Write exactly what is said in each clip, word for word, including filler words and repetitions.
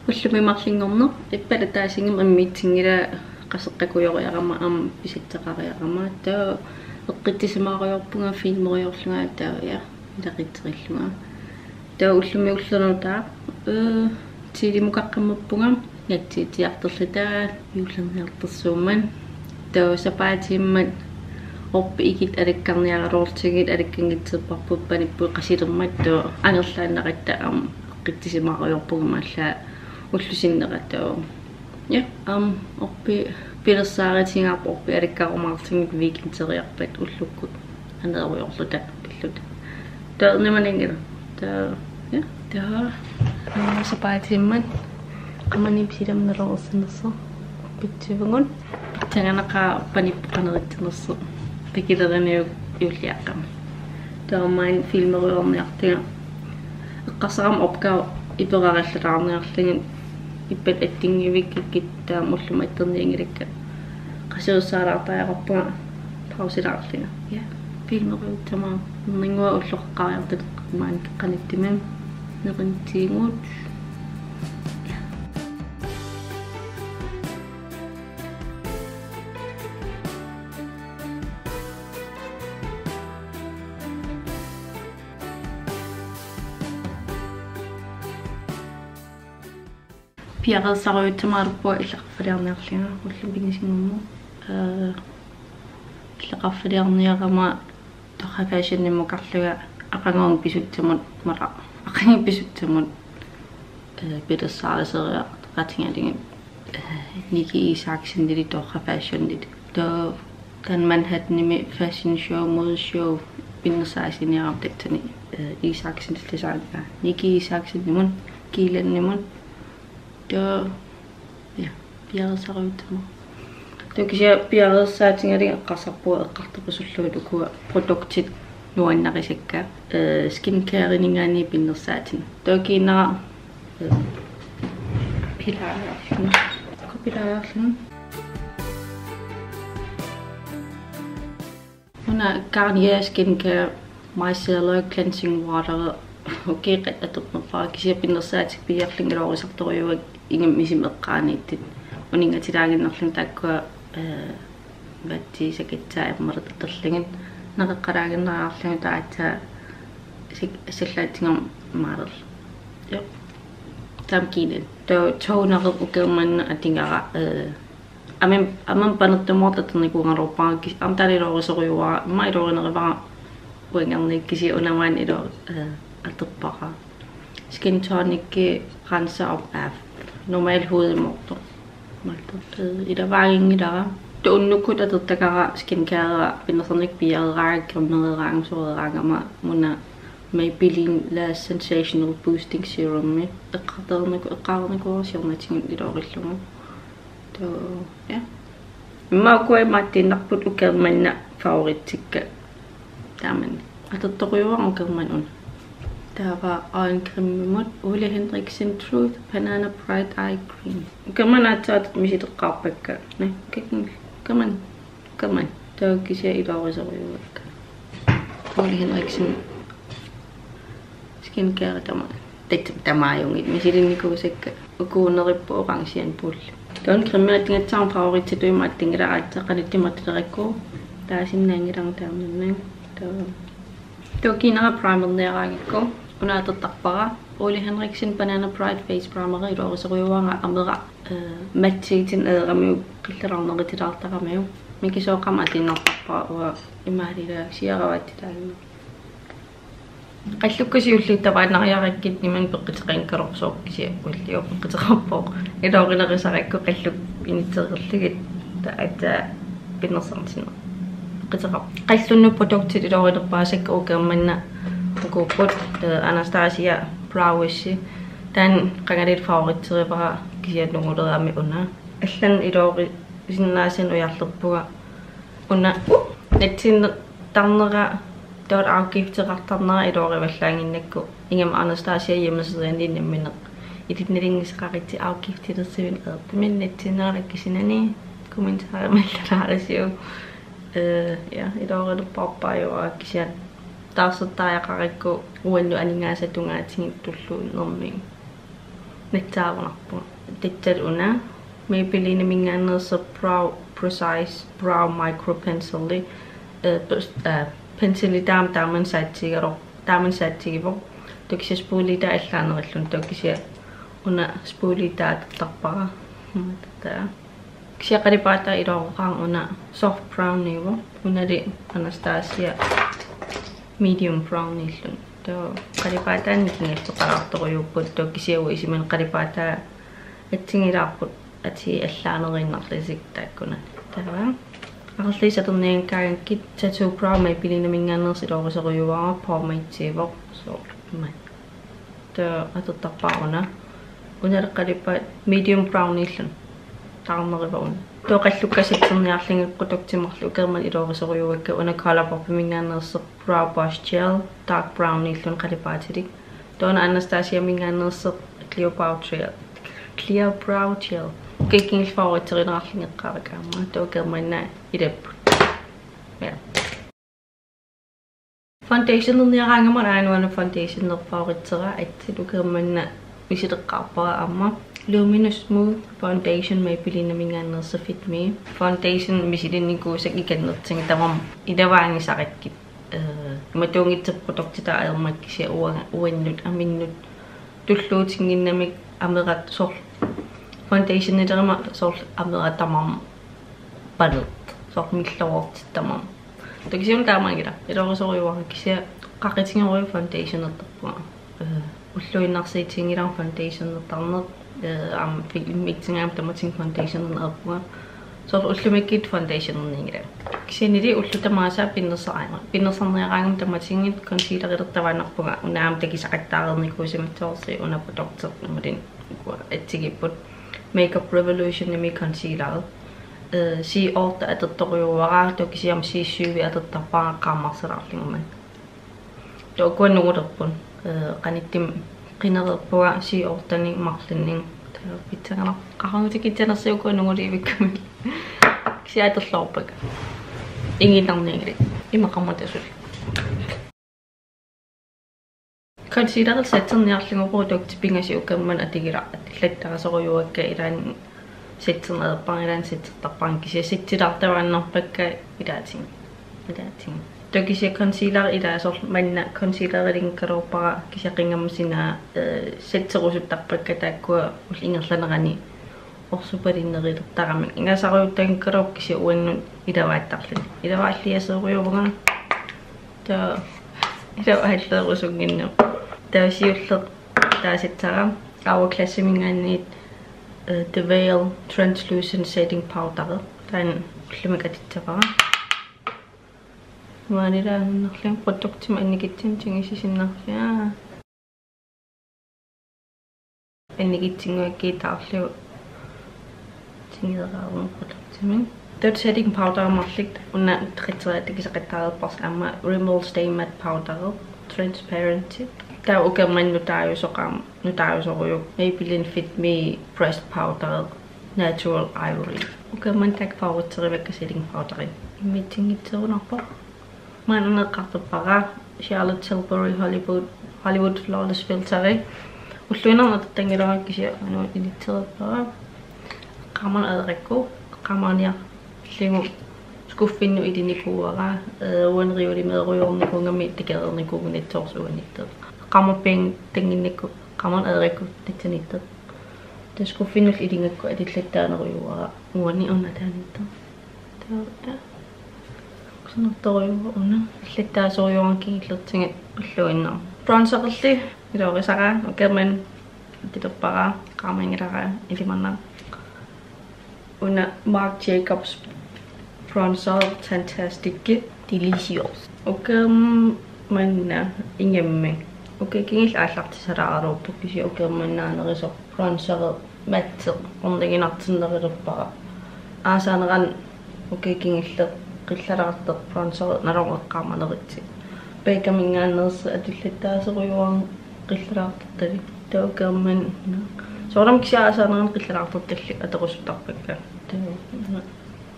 Ullumi marlunngorneq ippassaq taasingum ammiitsinngila qaseqqakujoriarama aamma pisassaqariarama, taava eqqissisimaarujoorpunga filmeriorlunga, taava ja, ilaquttarillunga. Taava ullumi ulloq nutaaq, øh, tidimut qaqqammappunga nassiussiartorluta juullerniartorsuummat. Taava sapaatiimmat orpik ikitut alakkarniaraluartigit, alakkanngitsoorparput panipput qasilermat, taava angerlaannaratta aamma eqqissisimaarujoorpunga, imaallaat ullup sinnera. Taava ja, aamma orpik pilersaarutigaarput, orpik alakkarumaarlugit weekenderiarpat ullukkut aneerujoorluta pilluta. Taava ernumananngilaq. Taava ja, taava, øh, sapaatiimmat qamani pisilamnalu ersinnersoq. Pitsivungun. Pitsanganaqaaq panipput qanoq ittunersoq. Takuleriniuk juulliaqqami. Taava maanna filmeriorniarlunga. Eqqarsarama opgave iperarallalaarniarlugit, ippassaq attunnguvikkikkit taava ullumi attornianngilakka. Qasuersaalaartariaqarpunga pausilaarlunga. Ja, filmeriussama. Erninnguaq ulloqeqqariartut maanna qanittumi. Nerinnguatigut. Piareersarujussuarput illoqarfiliarniarlunga ullumi pingasunngornermi. Øh, illoqarfiliarniarama Torrak Fashionimut karlunga aqaguani pisuttumut, mara, aqaguani pisuttumut, øh, pilersaarusereeraqatigalugit, øh, Nikki Isaksenili Torrak Fashionili. Taava taanna Manhattanimi fashion show, modeshow, pinnersaasiniarama tassani, øh, Isaksen designer Nikki Isaksenimut, Kiilanimut. Taava, ja, piareersarujussuarmik. Taava kisianni piareersaatigalugit eqqarsarpunga eqqartorusullugit ukua produktit nuannarisakka, øh, skincareninngaanniit pinnersaatinik. Taava kiinara, øh, pilaariarlunga. Ukua pilaariarlunga. Una Garnier Skincare Micellar Cleansing Water. Okay, qanoq atornerpara, kisianni pinnersaatikka piiarlugit iluarisartorujuuakka, ingammik isumik eqqaaniittut. Uninngatilaannginnarlugit taakkua, øh, vattii sakitsaa immaqa atorlugit. Naqeqqalaaginnariarlugit taava aatsaat sik-, sallaatsigama maalerlugu. Ja. Taama kiinara. Taava tonerit ukiormanna atugara, øh, Aamma, aamma panertumoortoq atornikuugaluarpara, kis-, aamma taanna iluarisorujussuuara, immaqa iluarinerivara uangaarnikkut, kisianni una maanna ilu-, øh, atorpara. Skin Tonic Renser op af. Normal hudimoortoq. Maaltoq, øh, ilavaaginngilara. Taava unnukkut atortakara skincare pinnersarnikka piiareeraangat, cremereeraangat, soreeraangama una Maybelline Lash Sensational Boosting Serummi. Eqqartorniku-, eqqaarnikuuara siornatigut iluarillugu. Taava, ja. Immaqa ukua imaattuinnarput ukiormanna favoritsikka. Taamani. Atortorujuuara ukiormanna una. Taava øjencrememut Ole Henriksen Truth Banana Bright Eye Cream. Ukiormanna aatsaat misileqqaarpakka. Næ, ukiormanna. Ukiormanna. Taava kisianni iluarisorujussuuakka. Ole Henriksen skincare tama-, tat-, tamaajugit misilinnikuusakka. Uku neriuppunga orange pulli. Taanna cremeqatigigassara favoritsit tuimaattinngila aatsaat qanittumut atorlerakku. Taasinnaanngilara taamaammat. Taava. Taava kiinara primerniaraangakku. Una atortarpara Ole Henriksen Banana Bright Face Primer iluarisorujussuuara amera, øh, mattiitin eeramiuk qillalaarnerutilaartaramiuk. Mikisooqama atuinnartarpara uanga imaalilaasiaravattilaarlunga. Qallukka siulliit tamaannariarakkit imannak peqquteqanngikkaluarpoq, kisianni ullio peqquteqarpoq. Iluarinerusarakku qallukka initsereerlugit taava aatsaat pinnersarneq. Peqquteqarpoq. Qallunnut produktit iluarinerpaasakka ukiormanna ukuupput, øh, Anastasia Brow Wiz. Taanna qangali favoriserivara kisianni nungulerami una. Allanut iluari-, sinnaasan ujarlerpunga. Una, uh, nassiunneqartarnera, taava afgifteqartarnera iluarivallaannginnakku. Ingammik Anastasia hjemmesidiani nammineq ilinnut nalunngisaqaritsi afgiftilersuineq, eqqartorneq nassiunnera kisianni kommentarimi allalaarisiuk. Øh, ja, iluarinerpaarpaajuara kisianni. Taarsertariaqarakku uannut aningaasat tungaatigut tulluunnermik. Nassaagunarpunga. Tassa una Maybelline-minngaanneersoq Brow Precise Brow Micro Pencil-i, eh, pers-, eh, penseli taama taamanna saatsigigaluar-, taamanna saatsigivoq. Taava kisianni spulitaa allaanerilluni, taava kisianni una spulitaa atortarpara. Taava kisianni qalipaataa iluaroqaanga, una soft browniuvoq. Unali Anastasia medium browniulluni. Taava qalipaataanni nikingassaqalaartorujuupput, taava kisianni uanga isumanni qalipaataa assigilaarput atii allaaneriinnarlutik taakkunani. Taava aqerluussatornianngikkaangakkit Tattoo Brow Maybelline-minngaanneersoq iluarisorujussuuara, pomadeuvoq. So, man. Taava atortarpara una. Una qalipaat medium browniulluni. Taarneriva una. Taava qallukka setterniarlugit produktit marluk ukiormanna iluarisorujussuuakka, una ColourPop-iminngaanneersoq Brow Boss Gel, dark browniulluni qalipaatilik. Taava una Anastasia-minngaanneersoq Clear Brow Gel. Clear Brow Gel. Ukiut kingulliit favoriterineqarlugit eqqaavakka aamma. Taava ukiormanna ilapput. Ja. Foundationerniaraangama aana una foundationeq favoritera, assit ukiormanna misileqqaarpara aamma. Luminous Smooth Foundation Maybelline-minngaanneersoq Fit Me. Foundation misilinnikuusakka ikinnertigut tamarmik ilavaanngisarakkit. Eh, imatuunngitsoq produktitaa ajormat, kisianni uanga-, uannut aminnut tulluutinnginnamik amerat soorlu foundationilerama soorlu amerat tamarmik paneq. Soorlu milluartittamam. Taava kisianni taamaanngilaq. Iluarisorujussuuara, kisianni qaqutigerujuk foundationertarpunga. Eh, ulluinnarsiutiginngilara foundationertarneq. Eh, aamma fi-, immitsinnut aamma tamatigut foundationerneq ajorpunga. Soorlu ullumikkut foundationernianngilanga. Kisiannili ullut tamaasa pinnersaraangama. Pinnersarniaraangama tamatigut concealerilertaraannarpunga. Una aamma takusaqattaareernikuusimassavarsi una produkti imaluunniit ukua assigiipput. Makeup Revolutionimi concealer. Eh, C otte atortorujussuuara, taava kisianni C syv atortarpara qaammarsalaarlugummat. Taava ukua nungulerput. Eh, qanittumi qinereerpunga C otte-nik marlunnik. Taava pitsaanersoq, qaqugutikitsanersoq ukua nungulivikkamik. Kisianni atorluarpakka. Inginnarnianngilakka. Imaqarmat asuli. Concealer setterniarlugu produktit pingasut ukiormanna atigila-, atullattaasorujussuuakka, ilaanni setterneq ajorpara, ilaanni settertarpara, kisianni settilaartaraannarpakka ilaatigut. Ilaatigut. Taava kisianni concealer ilaa soorlu manna concealer ilinngaluarpara, kisianni qingamma sinaa, eh, setterusuttarpakka taakkua ullut ingerlanerani orsupalinnerulertaramik. Ingasarujuttaanngikkaluarpoq kisianni uannut ilavaattarluni. Ilavaalliasoorujussuuvunga. Taava ilavaalleerusunnginnama. Taava siulleq taasissara Hourglass-iminngaanniit, eh, The Veil Translucent Setting Powder. Taanna ullumi atussavara. Maanilaannarlin produktimik annikitsunik tigusisinnarlunga. Annikitsunnguakkit taarlugu tiguseraaruma produktimik. Taava setting powder marluk una qitseriatta takusaqattaareerparsi aamma Rimmel Stay Matte Powder Transparency. Taava ukiormanna nutaajusoq aamma nutaajusorujuk Maybelline Fit Me Pressed Powder Natural Ivory. Ukiormanna taakku favoriterivikka setting powderit. Immiussinnguarunarpoq. Maanna eqqartorpara Charlotte Tilbury Hollywood, Hollywood Flawless Filteri. Ulluinnarni atortanngilara kisianni aamma inissereerpara. Eqqaamani ajorakku, eqqaamaniarlugu skuffinnut ilinikuuara, eh, uani reolemeerujoornikuugami takoreernikuugunatsoorsuaniittoq. Eqqaamappianngitsunnginnakku, eqqaamani ajorakku tassaniittoq. Taava skuffinnullu ilinngakku atullattaanerujussuuara uani una taaniittoq. Taava, ja. Kusanartorujussuuara una. Allattaasorujussuuara kingullertigut ulluinnarni. Bronzerilli iluarisara, ukiormanna atulerpara, eqqaamanngilara ilimanna. Una Marc Jacobs Bronzer Fantastic Delicious. Ukiormanna ingammik. Ukiut kingulliit aallartissalaaraluarpoq kisianni ukiormanna naanerusoq bronzeri matteq orniginartinnerulerpara. Aasaanerani ukiut kingulliit qillalaartoq bronzeri nalorneqqaamaneritsi. Beccaminngaanneersoq atullattaasorujussuuara qillalaartortalik. Taava ukiormanna. Soorunami kisianni aasaanerani qillalaartortallit atorusuttarpakka. Taava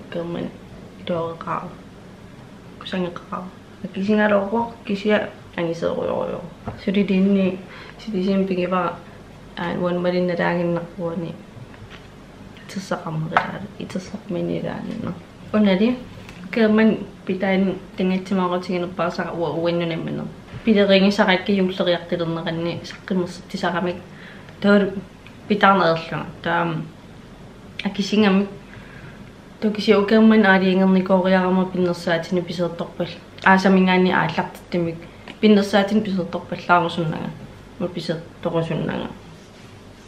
ukiormanna iluareqaara. Kusanneqaara. Akisugaluarpoq kisianni angisoorujussuuvoq. Suli liinni silisimmik pigivara Aana uani malinnalaaginnarpoq uani itersaqarnerilaalu, itersarminnilaaginnarpoq. Unali, German pitaani tangitsimaqutiginerpaasara ua-, uannut nammineq. Pilerigisarakkit juulleriartulerneranni saqqummersitsisaramik. Taava pitaarneq ajorlunga. Taava akisugamik. Taava kisianni ukiormanna aalajangernikooriarama pinnersaatinik piseertorpal-, aasaminngaanniit aallartittumik pinnersaatinik piseertorpallaarusunnanga. Una piseertorusunnanga.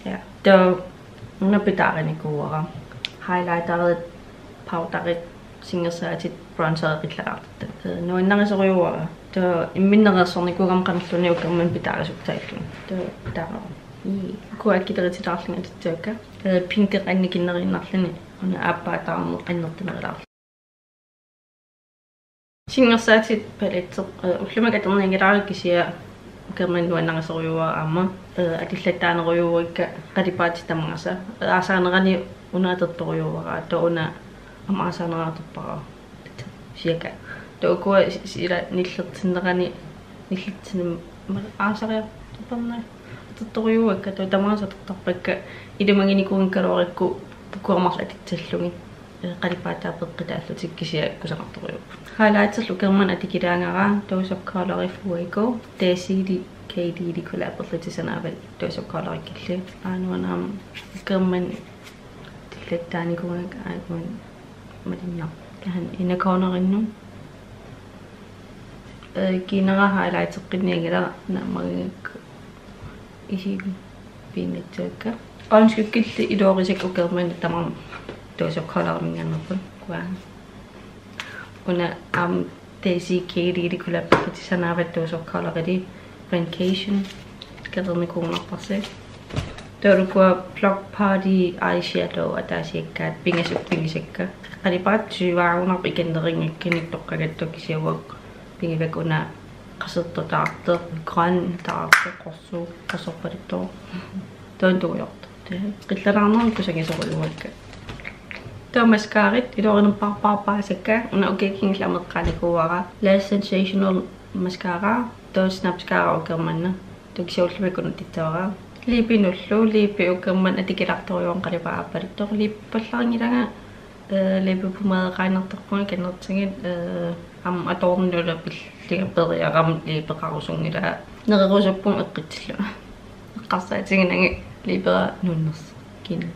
Ja. Taava una pitaarinikuuara. Highlighterit, powderit, singersaatit, bronzerit qillaraartut. Ee, nuannarisorujuuara. Taava imminneq ereersornikuugama qanorluunniit ukiormanna pitaarisuttaalluni. Taava pitaarara. Ii, ukua akileraartilaarlunga atussavakka. Ee, pinki annikinneriinnarluni. Una aappaataarneq annertunerulaarluni. Singersaatit palettit, ee, ullumi atornianngilara kisianni ukiormanna nuannarisorujuuara aamma, ee, atullattaanerujuuakka qalipaatit tamangasat. Ee, aasaanerani una atortorujuuara, taava una aamma aasaanerani atorpara. Siaka. Taava ukua si-, si-, ila nillertinnerani, nillertinnerani aasariartorpara. Atortorujuuakka, taava tamangasat atortarpakka, ilumaginikuunngikkaluarakku ukua marluk atussallugit. Ee, qalipaataa peqqutaallutik kisianni kusanartorujuupput. Highlighterillu ukiormanna atukilaagara Dose of Color Fuego, Desi Katy Colabellutik sanaavat Dose of Colorikkulli. Aana uani aamma ukiormanna atullattaanikuugakku aana uani malinnarpoq. Taanna inner cornerinnut. Ee, kiinara highlighteqqinnianngilara naammaginngikkukku isigipiinnassavakka. Øjenskyggillu iluarisakka ukiormanna tamarmik Dose of Coloriminngaanneerput. Kuaa. Una aamma Desi Katy Colabellutik sanaavat Dose of Colorili Vacation. Katernikkuunnarparsi. Taava ukua Block Party Eyeshadow ataasiakkaat pingasut pigisakka. Qalipaatit tyveunarput ikinneqanngikkunik toqqagassat kisianni uanga pigivakka una qasertoq taartoq, grøn taartoq, qorsuup, qorsorpaluttoq. Taanna tungujortoq. Qillaraarnermik kusagisorujuuakka. Taava mascarat iluarinerpaarpaarpaasakka, una ukiut kingulliit ameqqaanikuuara. Lash Sensational mascara, taava Snapscara ukiormanna. Taava kisianni ullumikkut una atussavara. Liipinullu, liipi ukiormanna atukilaartorujuuara qalipaappaluttoq. Liippallarinngilara, ee, liipi pomadeqaannartarpunga kannertigit, ee, aamma atuarnullu pillugit periarama liipeqarusunngilaa. Nererusuppunga eqqissillugu. Eqqarsaatiginagit liipera nuunnersoq. Kiinaq.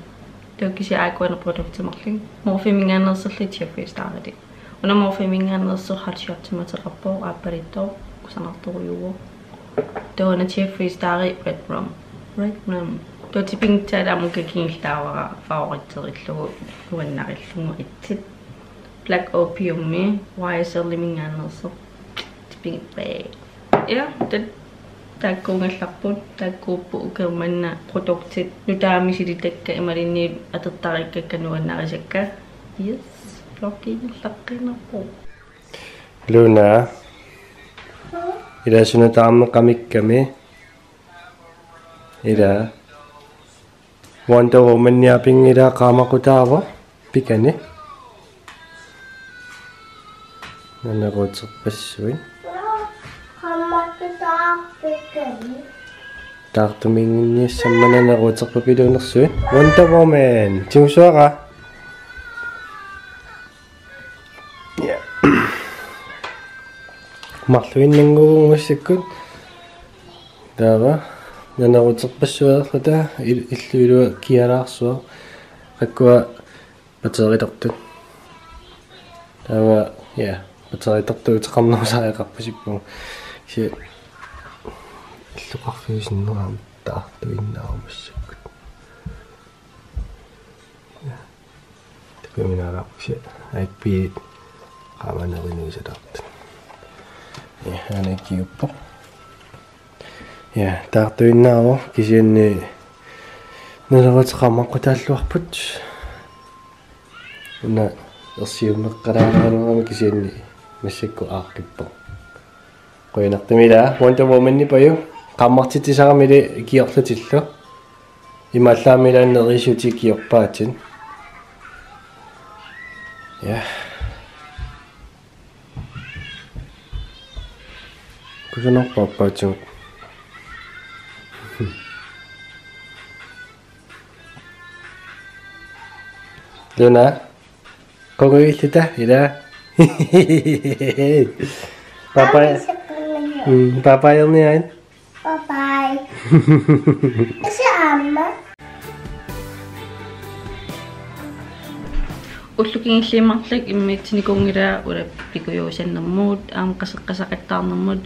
Taava kisianni aajukua una produkti marluk. Morpheminngaanneersorlu Jeffree Starili. Una Morpheminngaanneersoq Hot Shot timateqarpoq aappaluttoq kusanartorujuuvoq. Taava una Jeffree Starip Red Rum. Red Rum. Taava tipigissaat aamma ukiut kingulliit taavara favoritserillugu nuannarillugu itsit. Black Opium Y S L-iminngaanneersoq. Tipigissaat. Ja, taava taakkuugallarput, taakkuupput ukiormanna produktit nutaamik silitakka imaluunniit atortariikkakka nuannarisakka. Yes, vlogiillaqqinnaarpoq. Luna. Ila suna taarneqamikkami. Ila. Wonder Womania pinngilaa qaamaqutaavoq pikani. Naneruuterpassuit. Taartuminnginniassammat naneruuterpapiluunersuit. Wonder Woman. Tigusuara. Ja. Marluinnannguuvugut massakkut. Taava naneruuterpassuarluta il-, illup ilua kialaarsuaq. Qakkua batteritortut. Taava, ja, batteritortut uteqarnerusariaqarput ippugut. Kisianni illoqarfiup sinnera taartuinnaavoq massakkut. Ja. Takuminaalaarpusi aippiit qaamaneruinnartut. Ja, aana ikiuppoq. Ja, taartuinnaavoq kisianni naneruuteqarmaqqutaalluarput. Una ersiummeqqalaaraluarama kisianni massakkut aaqqippoq. Qujanartumik ila Wonder Womanipaju qaammartitsisaramili ikiorlutillu. Imaallaammi ila neriussutsit ikiorpaatit. Ja. Kusanarpoq aappaatigut. Luna. Konguilluta ila. Bye bye. Mm, bye bye, Ernian. Bye bye. Isi amma. Ullup kingulliit marluk immiussinnikuunngilanga ulapputeqartarnermut, aamma qaseqqasaqattaarnermut.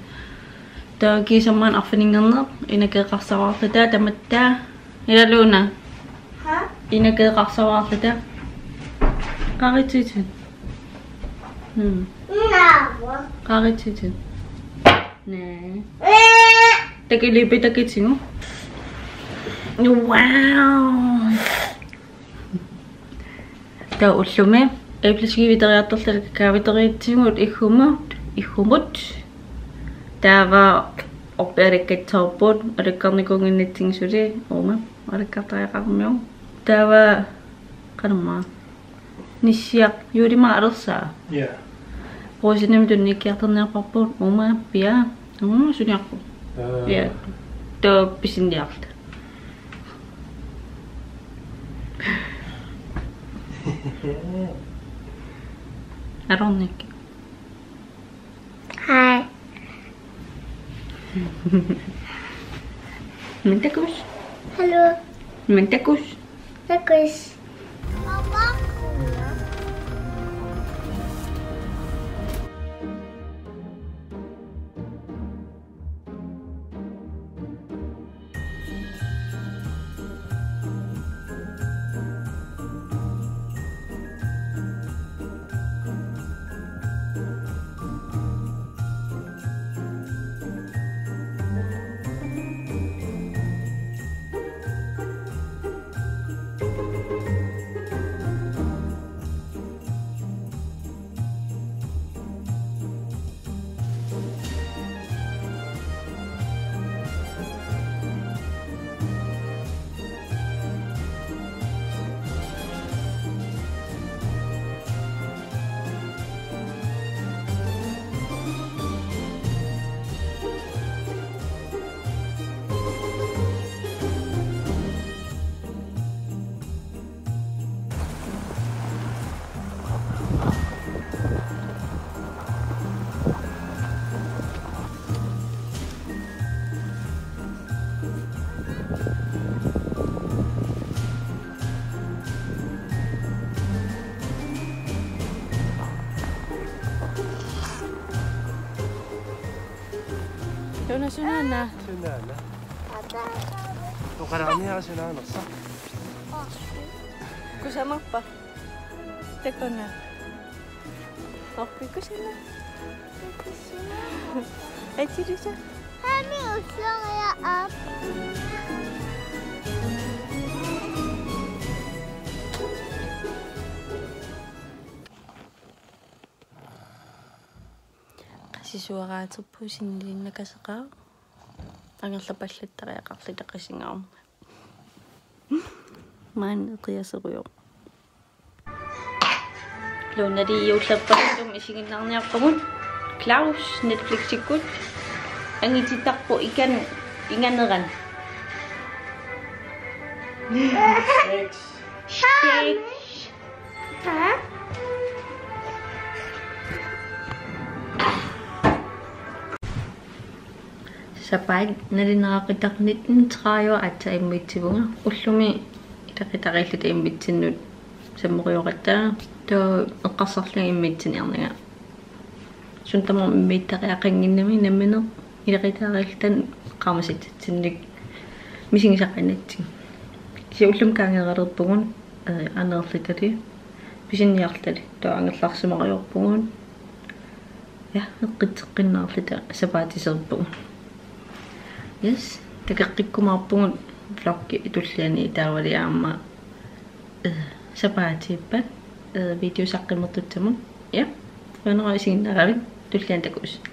Taava kiisami arfininngorneq inakeeqarsaarluta tamatta. Ila Luna. Ha? Inakeeqarsaarluta. Qarititsi. Hmm. Naava? Qarititsi. Naa. Ee. Takiliipi takitigu. Wow. Taava ullumi æbleskiveteriartorluta kakaoveteriatsigut iggumut, iggumut. Taava orpik alakkatsoorput, alakkarnikuunnginnatsigit suli, uuma, alakkartariaqarmiuk. Taava qanormaa. Nissiaq juulimaaq alersaa. Ja. Rosinimik tunniukkiartorniarparput, uuma, pia, uuma, suniarput. Aa. Ja. Taava pisiniarluta. Arornik. Hej. Min takus. Hallo. Min takus. Takus. Luna, sunaana? Sunaana. Toqalaarniara sunaanersoq. Kusamarpa? Takuna. Orpik kusama. Atirusa. Hami ulloriaq. Qasisuaraaterput sinnilinnaqqaseqaaq. Angerlapallattariaqarluta qasigaarmat. Maani eqiaserujoq. Lunali juullerpassuarni isiginnaarniarpugut. Klaus Netflixikkut angititarpoq ikan inganeran. Stitch. Stitch. Sapaat naluneqaqitaq nitten tredive aatsaat immiussivunga. Ullumi ilaqutariilluta immiussinnut sammerioqattaarpunga, taava eqqarsarlunga immiussiniarnanga. Suut tamarmik immiussariaqannginnami nammineq ilaqutariilluta qaammatitsitsinnik misigisaqaannatsigit. Kisianni ullumi kaangeeralerpugut, eh, aneerlutali, pisiniarlutali, taava angerlarsimariarpugut. Ja, eqqitseqqinnaarluta sapaatiserpugut. Yes, takoqqikkumaarpugut vloggi tulliani taavali aamma, eh, sapaatiippat, eh, video saqqummertussamut. Ja, qujanaq isiginnaaravit, tulliani takuss'.